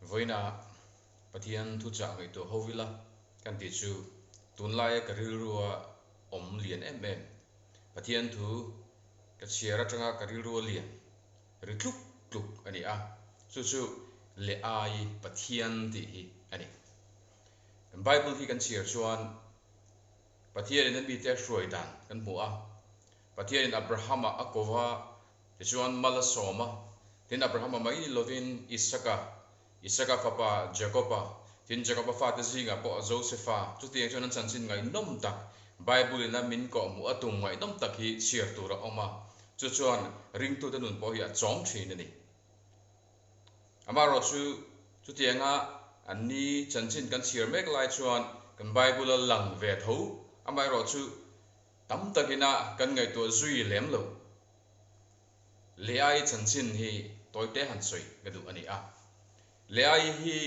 Vawiina Pathian thuchah ngaihtuah ho ila kan tih chu tunlaia ka rilrua awm lian em em, Pathian thu ka chhiar atanga ka rilrua lian ri tluk tluk a ni a, chu chu leh ai Pathian tih hi a ni. Kan Bible hi kan chhiar chuan Pathianin a mite a hruai dan kan hmu a, Pathianin Abrahama a ko va, tichuan mal a sawm a, tin Abrahama mai ni lovin Isaka, Isaka fapa Jakoba, tin Jakoba fate zingah pawh Josefa, chutiang chuan an chanchin ngaihnawm tak, Bible-in a min kawhhmuh a tum ngaihnawm tak hi chhiar tur a awm a, chu chuan ringtute nun pawh hi a chawm thin a ni. Amaherawh chu chutianga an ni chanchin kan chhiar mek lai chuan kan Bible-a lang ve tho, amaherawh chu tam takina kan ngaihtuah zui lem lo. Leai chanchin hi tawite han sawi ka duh a ni a. Leai hi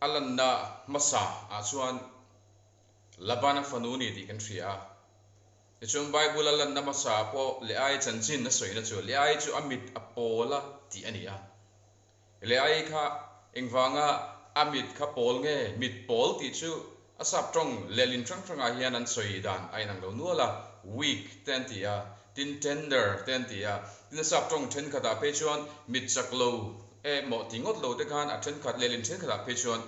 a lanna hmasa ah chuan Labana fanu ni tih kan hria a. Tichuan Bible a lanna hmasa ah pawh Leai chanchin a sawina chu Leai chu a mit a pawl a tih a ni a. Leai kha engvanga a mit kha pawl nge? Mit pawl tih chu a sap tawng lehlin hrang hrangah hian an sawi dan a inang lo nual a, weak te an ti a, tin tender te an ti a, tin a sap tawng thenkhatah phei chuan mit chak lo emaw ti ngawt lo te khan a thenkhat lehlin thenkhatah phei chuan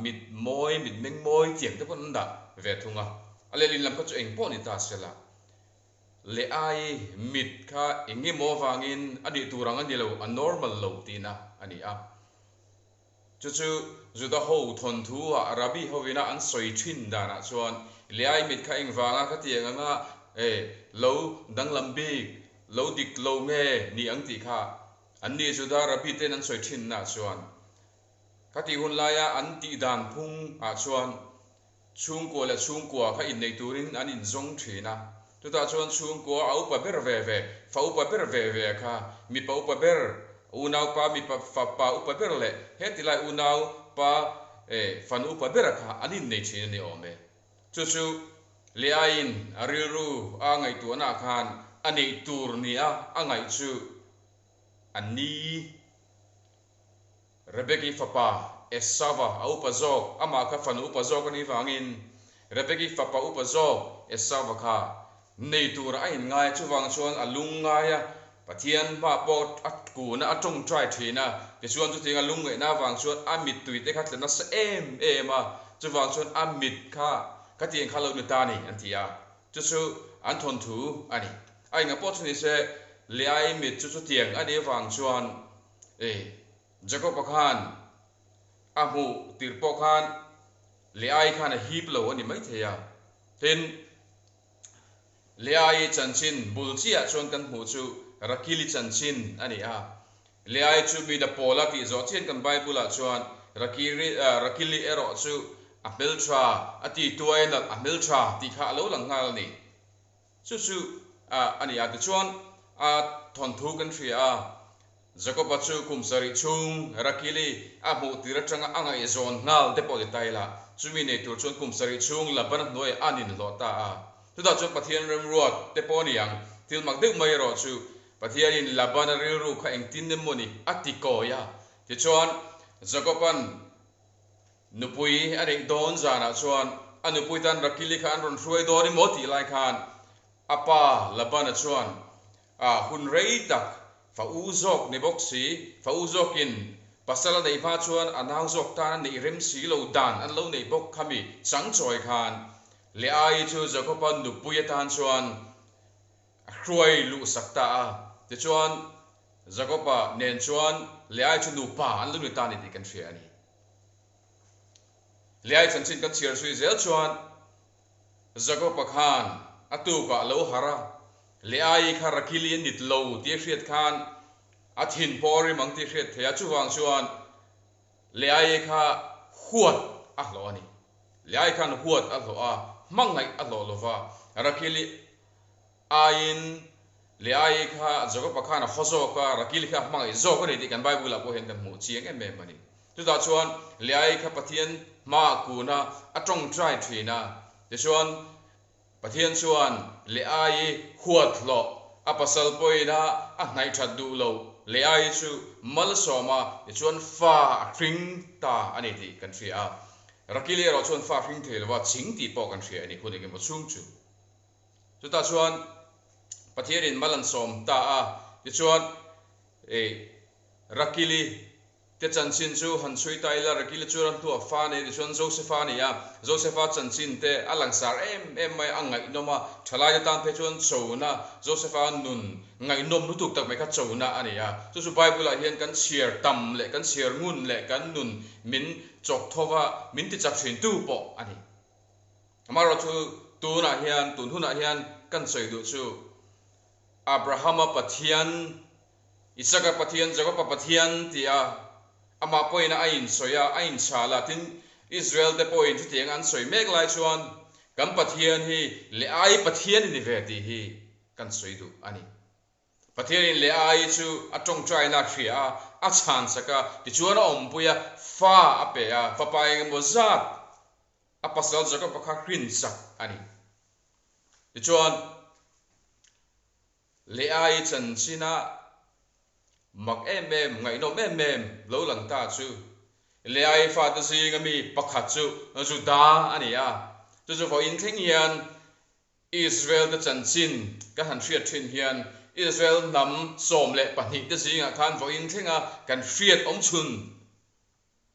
mit mawi, mit meng mawi tiang te pawh an dah ve thung a, a lehlin lam kha chu eng pawh ni ta se la. Leh ai mit kha eng emaw avangin a nih tur ang a ni lo, a normal lo tihna a ni a. Chu chu Juda ho thawnthu ah Rabbi hovina an sawi thin danah chuan leh ai mit kha engvanga khatiang anga e lo danglam bik, lo dik lo nge ni ang tih kha an ni Juda Rabbi ten an sawi thinna chuan khatih hun laia an tih dan phung ah chuan Chhungkua leh chhungkua kha inneih turin an inzawng thin a, chutah chuan chhungkua a upa ber ve ve, fa upa ber ve ve kha mipa upa ber, unaupa mipa fapa upa ber leh hetilai unaupa fanu upa bera kha an innei thin a ni awm e. Chu chu Leaiin a rilru a ngaihtuahnaah khan a neih tur nia a ngaih chu a ni. Rebeki fapa Esauva a upa zawk, amah kha fanu upa zawk a nih vangin Rebeki fapa upa zawk Esauva kha nei tura a inngai a, chuvang chuan a lung ngai a, Pathian hmah pawh a kun a, a tawngtai thin a, tichuan chutiang a lungngaihna avang chuan a mittui te kha tla nasa em em a, chuvang chuan a mit kha khatiang kha lo ni ta a ni an ti a, chu chu an thawnthu a ni. A engah pawh chu ni se, Leai mit chu chutiang a nih avang chuan E, Jakob-a khan a hmuh tirh pawh khan Leai khan a hip lo a ni maithei a. Tin, Leai chanchin bul chiah chuan kan hmuh chu Rakili chanchin a ni a. Leai chu mi da pawla tih zawh chian kan Bible-ah chuan Rakiri, Rakili erawh chu a hmeltha, a ti tuai nalh a hmeltha tih kha a lo lang nghal a ni. Chu chu a ni a, tichuan a thawnthu kan hria a, Jakoba chu kum sarih chhung Rakili a hmuh tir atanga a ngaihzawn nghal te pawh ti ta ila, chumi nei tur chuan kum sarih chhung Labana hnuaiah a ninhlawh ta a. Chutah chuan Pathian remruat te pawh a ni ang, thil mak deuh mai erawh chu Pathianin Labana rilru kha engtin emaw ni a ti kawi a, tichuan Jakoba'n Nupui a neih dawn zanah chuan a nupui tan Rakili kha an rawn hruai dawn i maw tih lai khan a pa Labana chuan a hun rei tak fa u zawk ni bawk si, fa u zawkin pasal a neih hma chuan a nau zawk tan a neih rem si lo dan an lo neih bawk khami chang chawi khan Leaii chu Jakoba nupui atan chuan a hruai luhsak ta a. Tichuan Jakoba nen chuan Leaii chu nupa an lo ni ta a ni tih kan hria a ni. Liai chanchin kan chhiar zui zel chuan Jakob-a khan a tukah a lo harh a, Leai kha Rakili a nit lo tih a hriat khan a thin pawh a rim ang tih a hriat theih a, chuvang chuan Leai kha huat a hlawh a ni. Leai khan huat a hlawh a, hmangaih a hlawh lova, Rakili Aiin Leai kha Jakoba khan a haw zawk a, Rakili kha a hmangaih zawk a ni tih kan Bible-ah pawh hian kan hmuh chiang em em a ni. Chutah chuan Leai kha Pathian hmaah kun a, a tawngtai thin a. Tichuan, Pathian chuan Leai huat hlawh, a pasal pawhin a a hnaih that duh lo. Leaii chu malsawm a, tichuan fa a hring ta a ni tih kan hria a. Rakili erawh chuan fa a hring thei lo a, ching tih pawh kan hria a ni hun engemaw chhung chu. Chutah chuan Pathianin mal an sawm ta a, tichuan Rakili te chanchin chu han chhui ta ila, Rakili chu ram hnuah fa nei tichuan Josefa a ni a, Josefa chanchin te a langsar em em mai a, a ngaihnawm a, thalaite tan phei chuan chona, Josefa nun ngaihnawm lutuk tak mai kha chona a ni a, chu chu Bible ah hian kan chhiar tam leh kan chhiar ngun leh kan nun min chawk tho va, min tichak thin tu pawh a ni. Amaherawhchu tunah hian, tun hunah hian kan sawi duh chu Abrahama Pathian, Isaka Pathian, Jakoba Pathian tia amah pawhin a insawi a, a inchhal a, tin Israel te pawhin chutiang an sawi mek lai chuan kan Pathian hi leh ai Pathian i ni ve tih hi kan sawi duh a ni. Pathianin leh ai chu a tawngtaina a hria a, a chhansak a, tichuan a awmpui a, fa a pe a, fapa engemaw zat a pasal Jakoba kha hrinsak a ni. Tichuan, Leai chanchina mak em em, ngaihnawm em em lo lang ta chu Leai fate zinga mi pakhat chu Juda a ni a. Chu chu vawiin thleng hian Israel te chanchin ka han hriat thin hian Israel hnam 12 te zingah khan vawiin thlenga kan hriat awm chhun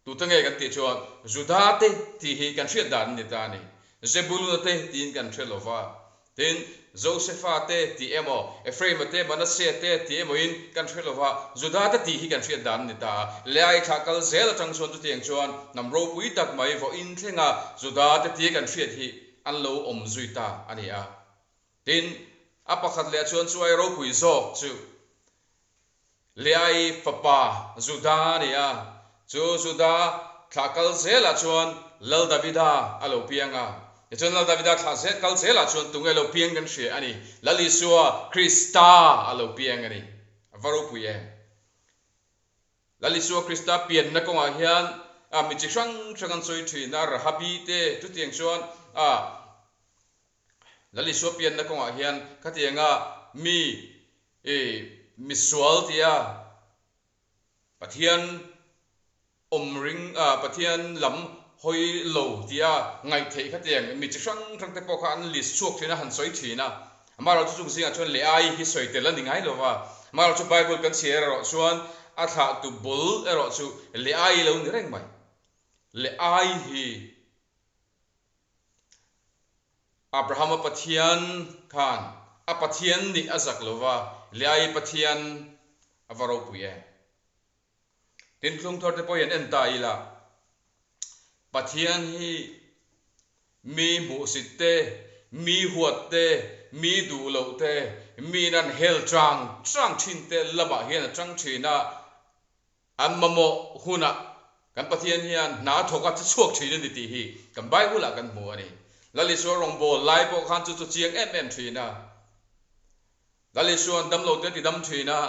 Tute nge kan tih chuan Juda te tih hi kan hriat dan a ni ta a ni. Zebuluna te tiin kan hre lo va. Tin, Josefa te tih emaw, Ephraima te, Manasseh te tih emawin kan hre lo va, Juda te tih hi kan hriat dan a ni ta a. Leai thlah kal zel atang chuan chutiang chuan hnam ropui tak mai vawiin thlenga Juda te tia kan hriat hi an lo awm zui ta a ni a. Tin, a pakhat leh chuan chuai ropui zawk chu Leai fapa Juda a ni a, chu Juda thlah kal zelah chuan Lal Davida a lo piang a. Tichuan Lal Davida thlah zel kal zelah chuan tunge lo piang kan hria a ni, Lal Isua Krista a lo piang a ni. A va ropui em! Lal Isua Krista pianna kawngah hian a mi chi hrang hrang an sawi thin a, Rahabi te chutiang chuan a Lal Isua pianna kawngah hian khatianga mi I misual tia Pathian awm ring a Pathian lam hawi lo tia ngaih theih kha tiang mi chi hrang hrang te pawh kha an list chhuak thin a han sawi thin a. Amaherawh chu chung zingah chuan leh ai hi sawi tel a ni ngai lo va. Amaherawh chu Bible kan chhiar erawh chuan a thlahtu bul erawh chu leh ai lo ni reng mai. Leh ai hi. Abrahama Pathian khan a Pathian nih a zak lo va, Leai Pathian a va ropui em? Tin, thlungthawr te pawh hian en ta ila, Pathian hi mi hmuhsit te, mi huat te, mi duh loh te, miin an hel chang chang thin te lamah hian a chang thin a, An mamawh hunah kan Pathian hian hna a thawk a, che chhuak thin a ni tih hi kan Bible ah kan hmu a ni. Lal Isua rawngbâwl lai pawh khan chu chu chiang em em thin a. Lal Isua'n damlo te a ti dam thin a,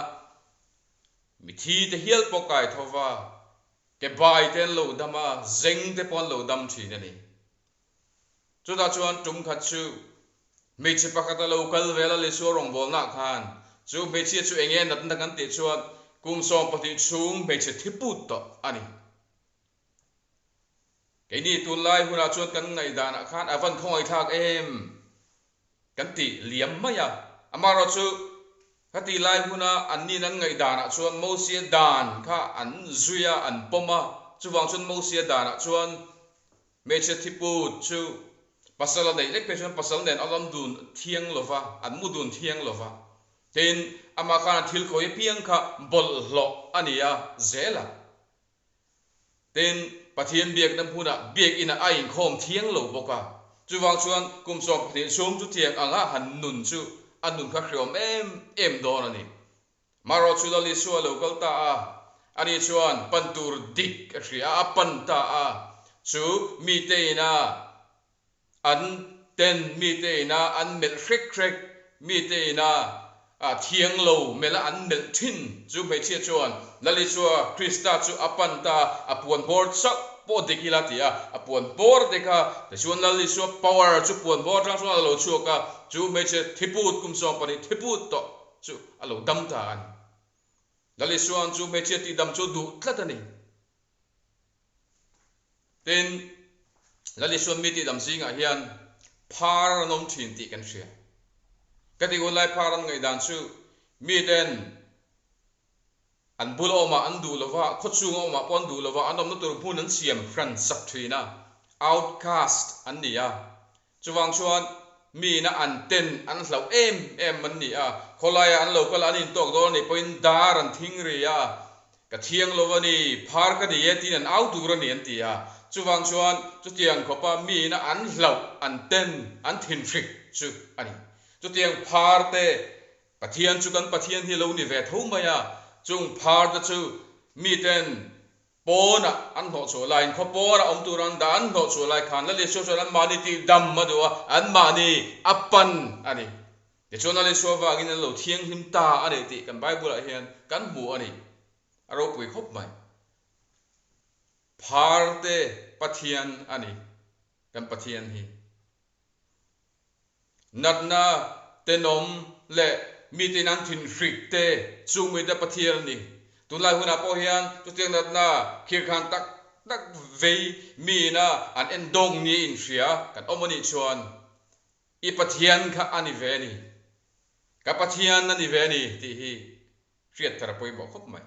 mithi te hial pawh kai tho va, ke bai te an lo dam a, zeng te pawh an lo dam thin a ni. Chutah chuan tum khat chu hmeichhe pakhat a lo kal vel a Lisua rawngbawlnaah khan chu hmeichhia chu enge natna kan tih chuan kum 12 chhung hmeichhe thi put tawh a ni. Keini tunlai hunah chuan kan ngaihdanah khan a van khawngaihthlak em kan ti liam mai a. Amaherawhchu Khati lai huna anni'n an ngaihdanah chuan Mosia dan kha an zui a, an pawm a. Chuvang chuan Mosia danah chuan hmeichhe thiput chu pasal a neih lek phei chuan pasal nen a lam dun thiang lo va, an mu dun thiang lo va. Tin, amah khan a thil khawi apiang kha bawlhhlawh a ni a zel a. Tin, Pathian biakna hmunah biakinah a inkhawm thiang lo bawk a. Chuvang chuan kum 12 chhung chutiang anga han nun chu a nun kha hriawm em em dawn a ni. Marawh chu Lal Isua a lo kal ta a, ani chuan pan tur dik a hria a, a pan ta a. Chu mite ina An ten mite ina an melh hrek hrek, mite ina thiang lo melh a an melh thin. Chu hmeichhia chuan Lal Isua Krista chu a pan ta, a puan bawr chauh pawh dik ila ti a, a puan bawr dek a, tichuan Lal Isua power chu puan bawr atang chuan a lo chhuak a, chu hmeichhe thiput kum 12 thiput tawh chu a lo dam ta a ni. Lal Isua'n chu hmeichhia tihdam chu duh tlat a ni. Tin, Lal Isua'n mi tihdam zingah hian phar an awm thin tih kan hria. Ka tih hun lai phar an ngaihdan chu miten an bula awmah an duh lova, khawchhunga awmah pawh an duh lova, an awmna tur hmun an siam hran sak thin a, outcast an ni a. Chuvang chuan miina an ten an hlauh em em an ni a, khawlaia an lo kal a an intawk dawn a nih pawhin dar an thing ri a, ka thiang lo a ni, phar ka ni e tiin an au tur a ni an ti a. Chuvang chuan chutiang khawpa miina an hlauh, an ten, an thinhrik chu a ni. Chutiang phar te Pathian chu kan Pathian hi lo ni ve tho mai a, chung phar te chu miten Pawnah an hnawhchhuah laiin khaw pawnah awm tur an dah an hnawhchhuah lai khan Lal Isua chuan anmahni tih dam a duh a, anmahni a pan a ni. Tichuan Lal Isua vangin an lo thianghlim ta a ni tih kan Bible-ah hian kan hmu a ni. A ropui khawp mai. Pharte Pathian a ni kan Pathian hi. Natna, tenawm leh mite'n an thinhrik te chung mite Pathian a ni. Tunlai hunah pawh hian chutiang natna khirkhan tak tak vei miina an endawng nia inhria kan awm a nih chuan i Pathian kha a ni ve a ni, ka Pathian a ni ve a ni tih hi hriat thar a pawimawh khawp mai.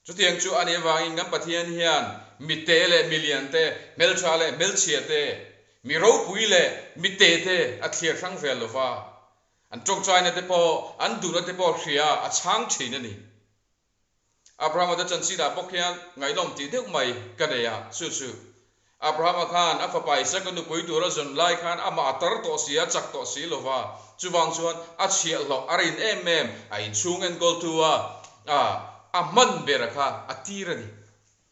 Chutiang chu a nih avangin kan Pathian hian mite leh milian te, hmeltha leh hmelchhia te, mi ropui leh mite te a thliar hrang vel lo va, an tawngtaina te pawh, an duhna te pawh hria a chhang thin a ni. Abrahama te chanchinah bawk hian ngaihnawm tih deuh mai ka nei a, chu chu Abrahama khan a fapa Isaka nupui tur a zawn lai khan amah a tar tawh si a, chak tawh si lo va. Chuvang chuan a chhiahhlawh a rin em em, a inchhung enkawltu a, a, a hman bera kha a tir a ni.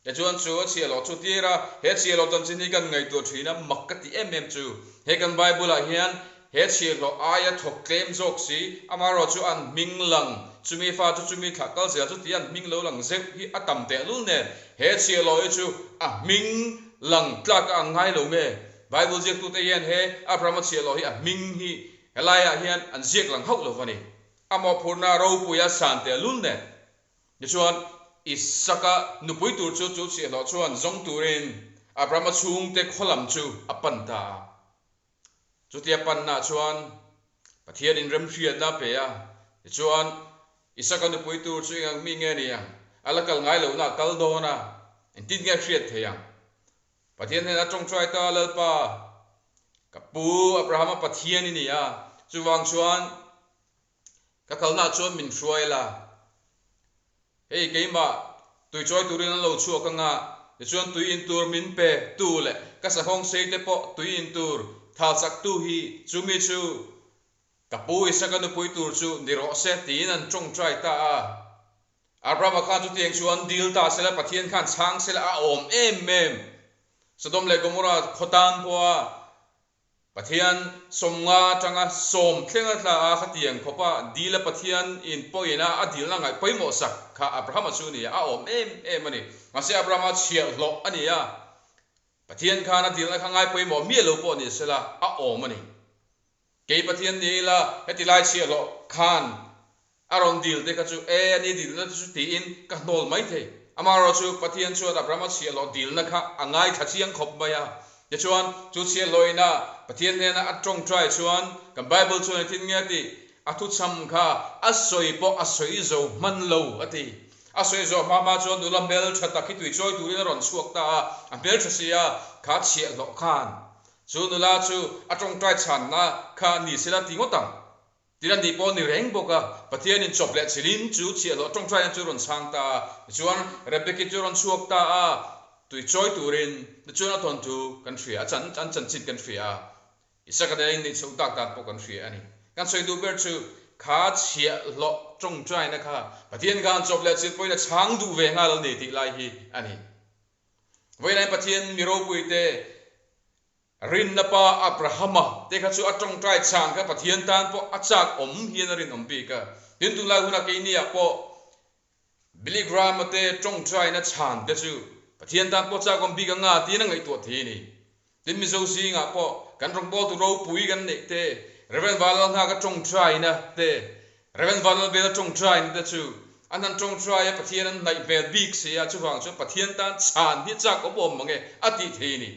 Tichuan chu a chhiahhlawh chu tir a, he chhiahhlawh chanchin hi kan ngaihtuah thin a, mak ka ti em em chu. He kan Bible-ah hian he chhiahhlawh aia thawk tlem zawk si, amaherawhchu an hming lang, chumi fa chu chumi thlah kal zel chu tih an hming lo lang zeuh hi a tam tehlul nen, he chhiahhlawh hi chu a hming lang tlak a ang ngai lo nge? Bible ziaktute hian he Abrahama chhiahhlawh hi a hming hi helaiah hian an ziak lang hauh lo va ni. A mawhphurhna ropui a san tehlul nen. Tichuan, Isaka nupui tur chu chu chhiahhlawh chuan zawng turin Abrahama chhungte khaw lam chu a pan ta a. Chutia panna chuan Pathianin remhriatna a pe a, tichuan Isaka nupui tur chu eng ang mi nge ni ang? A la kal ngai lohna a kal dawn a, engtin nge a hriat theih ang? Pathian hnenah tawngtai ta, Lalpa, ka pu Abrahama Pathian i ni a, chuvang chuan ka kalnaah chuan min hruai la. Hei keimah tuichawi turin an lo chhuak anga, tichuan tui in tur min pe tu leh ka sahawng sei te pawh tui in tur thal chak tu hi chumi chu ka pu Isaka nupui tur chu ni rawh se tiin an tawngtai ta a. Abrahama khan chutiang chu an dil ta sela Pathian khan chhang sela a awm em em. Sodom leh Gomorrah khaw tan pawha Pathian sawmnga atanga sawm thleng a tla a, khatiang khawpa dila Pathian in pawhin a a dilna ngaih pawimawh sak kha Abrahama chu a ni a, a awm em em a ni. Mahse Abrahama chhiahhlawh a ni a, Pathian khan a dilna kha ngai pawimawh miah lo pawh ni sela a awm a ni. Kei Pathian ni ila heti lai chhiahhlawh khan A rawn dil te kha chu, E, a ni dilna te chu tiin ka hnawl mai thei. Amaherawhchu, Pathian chuan Abrahama chhiahhlawh dilna kha a ngaithla chiang khawp mai a. Tichuan, chu chhiahhlawhina Pathian hnena a tawngtai chuan, kan Bible chuan engtin nge a tih? A thuchham kha a sawi pawh a sawi zo hman lo, a ti. A sawi zawh hma hma chuan nula hmeltha tak hi tuichawi turin a rawn chhuak ta a, a hmeltha si a, kha chhiahhlawh khan chu nula chu a tawngtai chhanna kha ni sela ti ngawt ang. Tin a nih pawh ni reng bawk a, Pathianin chawp leh chilin chu chhiahhlawh tawngtaina chu rawn chhang ta a, tichuan Rebeki chu rawn chhuak ta a, tui chawi turin, tichuan a thawnthu kan hria, a chan an chanchin kan hria a, Isaka nen a inneih chhoh tak dan pawh kan hria a ni. Kan sawi duh ber chu kha chhiahhlawh tawngtaina kha Pathian khan chawp leh chil pawhin a chhang duh ve nghal a ni tih lai hi a ni. Vawiin Pathian mi ropuite Rinna pa Abrahama te kha chu a tawngtai chhan kha Pathian tan pawh a chak awm hian a rinawm bik a. Tin tunlai hunah keiniah pawh Billy Graham-a te tawngtaina chhan te chu Pathian tan pawh chak awm bik anga tiin a ngaihtuah thei a ni. Tin Mizo zingah pawh kan rawngbawltu ropui kan neih te, Rev. Vanlalnghaka tawngtaina te, Rev. Vanlalbela tawngtaina te chu. An han tawngtai a, Pathian an hnaih hmel bik si a, chuvang chuan Pathian tan chhan hi chak awm awm mang e a tih thei a ni.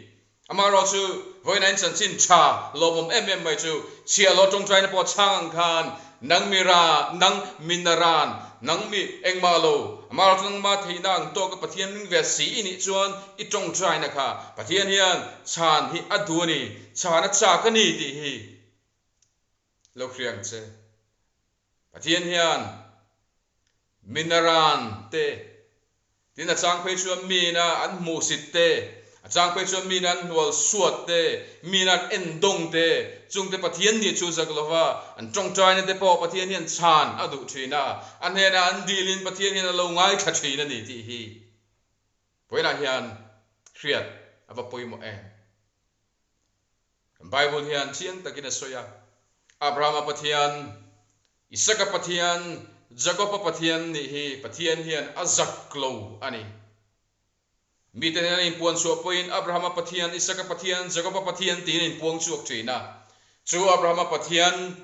Amaherawh chu vawiinah in chanchin tha lawmawm em em mai chu chhiahhlawh tawngtaina pawh chhang ang khan nang mi ra, nang mi na ran, nang mi engmah lo, amaherawh chu nangmah theihna ang tawka Pathian ring ve si i nih chuan i tawngtaina kha Pathian hian chhan hi a duh a ni, chhan a chak a ni tih hi lo hria ang che. Pathian hian minaran te, tin a chang phei chuan mina an hmuhsit te, a chang phei chuan mina an hnual suat te, mina an endawng te, chungte Pathian nih chu zak lova an tawngtaina te pawh Pathian hian chhan a duh thin a, a hnenah an dilin Pathian hian a lo ngaithla thin a ni tih hi vawiinah hian hriat a va pawimawh em. Kan Bible hian chiang takin a sawi a, Abrahama Pathian, Isaka Pathian, Jakoba Pathian nih hi Pathian hian a zak lo a ni. Mite nen an inpuan chhuah pawhin Abrahama Pathian, Isaka Pathian, Jakoba Pathian tiin a inpuang chhuak thin a. Chu Abrahama Pathian,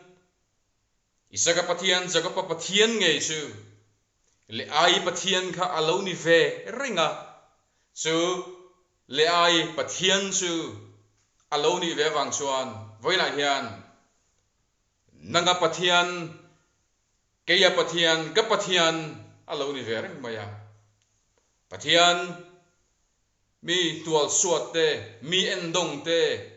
Isaka Pathian, Jakoba Pathian ngei chu leh ai Pathian kha a lo ni ve reng a. Chu leh ai Pathian chu a lo nih ve avang chuan vawiinah hian nanga Pathian, keia Pathian, ka Pathian a lo ni ve reng mai a. Pathian mi tualsuat te, mi endawng te,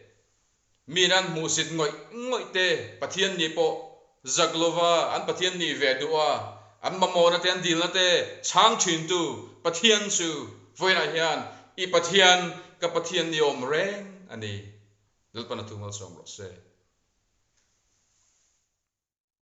Mi an hmuhsit ngawih ngawih te Pathian nih pawh zak lova an Pathian nih ve duh a, an mamawhna te an dilna te chhang thintu Pathian chu vawiinah hian i Pathian ka Pathian ni awm reng a ni. Lalpan a thu malsawm rawh se.